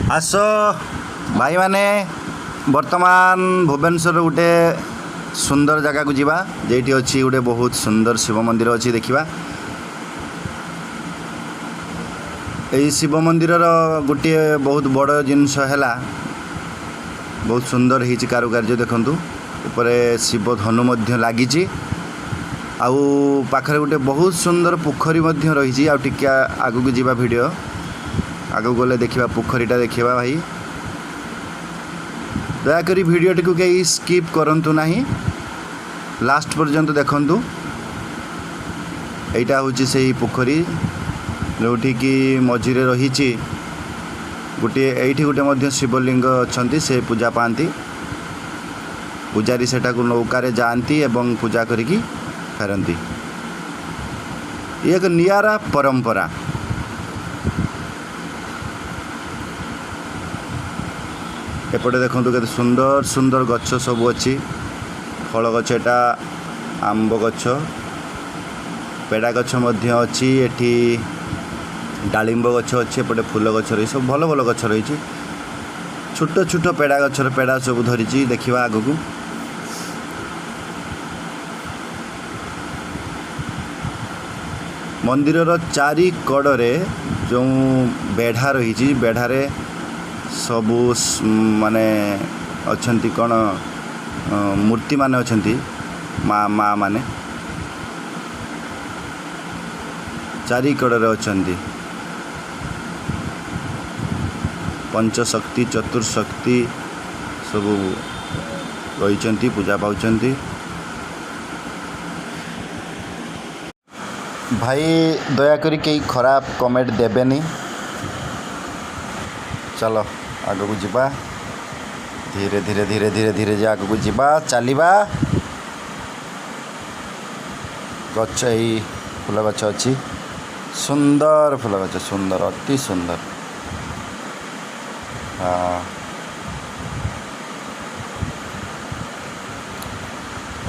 ଆସ ଭାଇମାନେ, ବର୍ତ୍ତମାନ ଭୁବନେଶ୍ୱର ଗୋଟେ ସୁନ୍ଦର ଜାଗାକୁ ଯିବା, ଯେଉଁଠି ଅଛି ଗୋଟେ ବହୁତ ସୁନ୍ଦର ଶିବ ମନ୍ଦିର ଅଛି। ଦେଖିବା ଏଇ ଶିବ ମନ୍ଦିରର ଗୋଟିଏ ବହୁତ ବଡ଼ ଜିନିଷ ହେଲା, ବହୁତ ସୁନ୍ଦର ହେଇଛି କାରୁକାର୍ଯ୍ୟ। ଦେଖନ୍ତୁ, ଉପରେ ଶିବ ଧନୁ ମଧ୍ୟ ଲାଗିଛି ଆଉ ପାଖରେ ଗୋଟେ ବହୁତ ସୁନ୍ଦର ପୋଖରୀ ମଧ୍ୟ ରହିଛି। ଆଉ ଟିକେ ଆଗକୁ ଯିବା, ଭିଡ଼ିଓ ଆଗକୁ ଗଲେ ଦେଖିବା, ପୋଖରୀଟା ଦେଖିବା। ଭାଇ, ଦୟାକରି ଭିଡ଼ିଓଟିକୁ କେହି ସ୍କିପ୍ କରନ୍ତୁ ନାହିଁ, ଲାଷ୍ଟ ପର୍ଯ୍ୟନ୍ତ ଦେଖନ୍ତୁ। ଏଇଟା ହେଉଛି ସେଇ ପୋଖରୀ, ଯେଉଁଠିକି ମଝିରେ ରହିଛି ଗୋଟିଏ, ଏଇଠି ଗୋଟେ ମଧ୍ୟ ଶିବଲିଙ୍ଗ ଅଛନ୍ତି। ସେ ପୂଜା ପାଆନ୍ତି। ପୂଜାରୀ ସେଠାକୁ ନୌକାରେ ଯାଆନ୍ତି ଏବଂ ପୂଜା କରିକି ଫେରନ୍ତି। ଇଏ ଏକ ନିଆରା ପରମ୍ପରା। ଏପଟେ ଦେଖନ୍ତୁ, କେତେ ସୁନ୍ଦର ସୁନ୍ଦର ଗଛ ସବୁ ଅଛି, ଫଳ ଗଛ। ଏଟା ଆମ୍ବ ଗଛ, ପେଡ଼ା ଗଛ ମଧ୍ୟ ଅଛି ଏଠି, ଡାଳିମ୍ବ ଗଛ ଅଛି। ଏପଟେ ଫୁଲ ଗଛ ରହିଛି, ସବୁ ଭଲ ଭଲ ଗଛ ରହିଛି। ଛୋଟ ଛୋଟ ପେଡ଼ା ଗଛର ପେଡ଼ା ସବୁ ଧରିଛି। ଦେଖିବା ଆଗକୁ। ମନ୍ଦିରର ଚାରି କଡ଼ରେ ଯେଉଁ ବେଢ଼ା ରହିଛି, ବେଢ଼ାରେ ସବୁ ମାନେ ଅଛନ୍ତି, କ'ଣ ମୂର୍ତ୍ତିମାନେ ଅଛନ୍ତି, ମା ମା ମାନେ ଚାରି କଡ଼ରେ ଅଛନ୍ତି। ପଞ୍ଚଶକ୍ତି, ଚତୁର୍ଶକ୍ତି ସବୁ ରହିଛନ୍ତି, ପୂଜା ପାଉଛନ୍ତି। ଭାଇ, ଦୟାକରି କେହି ଖରାପ କମେଣ୍ଟ ଦେବେନି। ଚାଲ, ଆଗକୁ ଯିବା। ଧୀରେ ଧୀରେ ଧୀରେ ଧୀରେ ଧୀରେ ଯେ ଆଗକୁ ଯିବା, ଚାଲିବା। ଗଛ, ଏଇ ଫୁଲ ଗଛ ଅଛି, ସୁନ୍ଦର ଫୁଲ ଗଛ, ସୁନ୍ଦର, ଅତି ସୁନ୍ଦର। ହଁ,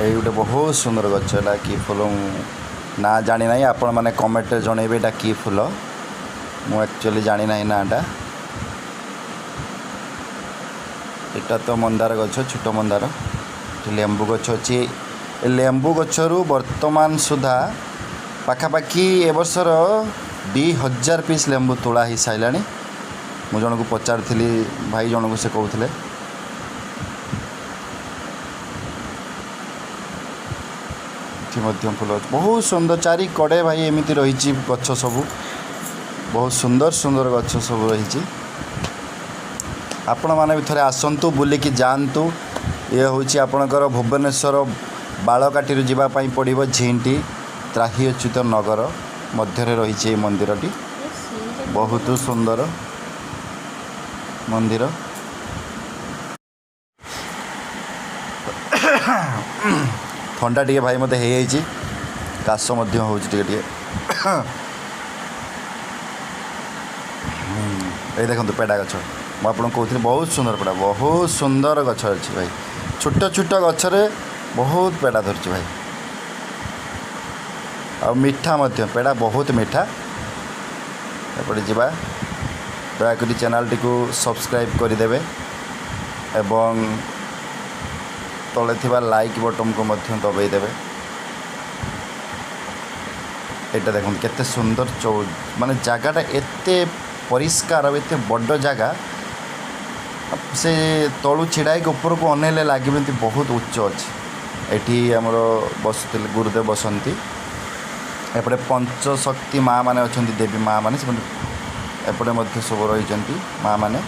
ଏଇ ଗୋଟେ ବହୁତ ସୁନ୍ଦର ଗଛ। ଏଟା କି ଫୁଲ, ମୁଁ ନାଁ ଜାଣିନାହିଁ। ଆପଣମାନେ କମେଣ୍ଟରେ ଜଣେଇବେ ଏଇଟା କି ଫୁଲ। ମୁଁ ଆକ୍ଚୁଆଲି ଜାଣିନାହିଁ ନାଁଟା। ଏଟା ତ ମନ୍ଦାର ଗଛ, ଛୋଟ ମନ୍ଦାର। ଏଠି ଲେମ୍ବୁ ଗଛ ଅଛି। ଏ ଲେମ୍ବୁ ଗଛରୁ ବର୍ତ୍ତମାନ ସୁଦ୍ଧା ପାଖାପାଖି ଏ ବର୍ଷର 2000 ପିସ୍ ଲେମ୍ବୁ ତୋଳା ହେଇସାରିଲାଣି। ମୁଁ ଜଣକୁ ପଚାରୁଥିଲି, ଭାଇ ଜଣକୁ, ସେ କହୁଥିଲେ। ଏଠି ମଧ୍ୟ ଫୁଲ ଗଛ ବହୁତ ସୁନ୍ଦର। ଚାରି କଡ଼େ ଭାଇ ଏମିତି ରହିଛି ଗଛ ସବୁ, ବହୁତ ସୁନ୍ଦର ସୁନ୍ଦର ଗଛ ସବୁ ରହିଛି। ଆପଣମାନେ ବି ଥରେ ଆସନ୍ତୁ, ବୁଲିକି ଯାଆନ୍ତୁ। ଇଏ ହେଉଛି ଆପଣଙ୍କର ଭୁବନେଶ୍ୱର ବାଳକାଟିରୁ ଯିବା ପାଇଁ ପଡ଼ିବ ଝିଣ୍ଟି, ତ୍ରାହି ଅଚ୍ୟୁତ ନଗର ମଧ୍ୟରେ ରହିଛି ଏଇ ମନ୍ଦିରଟି। ବହୁତ ସୁନ୍ଦର ମନ୍ଦିର। ଥଣ୍ଡା ଟିକେ ଭାଇ ମୋତେ ହେଇଯାଇଛି, କାଶ ମଧ୍ୟ ହେଉଛି ଟିକେ ଟିକେ। ଏଇ ଦେଖନ୍ତୁ ପେଡ଼ା ଗଛ, ମୁଁ ଆପଣଙ୍କୁ କହୁଥିଲି, ବହୁତ ସୁନ୍ଦର ପେଡ଼ା, ବହୁତ ସୁନ୍ଦର ଗଛ ଅଛି ଭାଇ। ଛୋଟ ଛୋଟ ଗଛରେ ବହୁତ ପେଡ଼ା ଧରିଛି ଭାଇ, ଆଉ ମିଠା ମଧ୍ୟ, ପେଡ଼ା ବହୁତ ମିଠା। ଏପଟେ ଯିବା। ଦୟାକରି ଚ୍ୟାନେଲ୍ଟିକୁ ସବସ୍କ୍ରାଇବ୍ କରିଦେବେ ଏବଂ ତଳେ ଥିବା ଲାଇକ୍ ବଟନ୍କୁ ମଧ୍ୟ ଦବାଇ ଦେବେ। ଏଇଟା ଦେଖନ୍ତୁ, କେତେ ସୁନ୍ଦର ମାନେ ଜାଗାଟା ଏତେ ପରିଷ୍କାର ଆଉ ଏତେ ବଡ଼ ଜାଗା। ସେ ତଳୁ ଛିଡ଼ା ହେଇକି ଉପରକୁ ଅନେଇଲେ ଲାଗିବ ଏମିତି ବହୁତ ଉଚ୍ଚ ଅଛି। ଏଠି ଆମର ବସୁଥିଲେ, ଗୁରୁଦେବ ବସନ୍ତି। ଏପଟେ ପଞ୍ଚଶକ୍ତି ମା ମାନେ ଅଛନ୍ତି, ଦେବୀ ମା ମାନେ। ସେମାନେ ଏପଟେ ମଧ୍ୟ ସବୁ ରହିଛନ୍ତି ମା ମାନେ।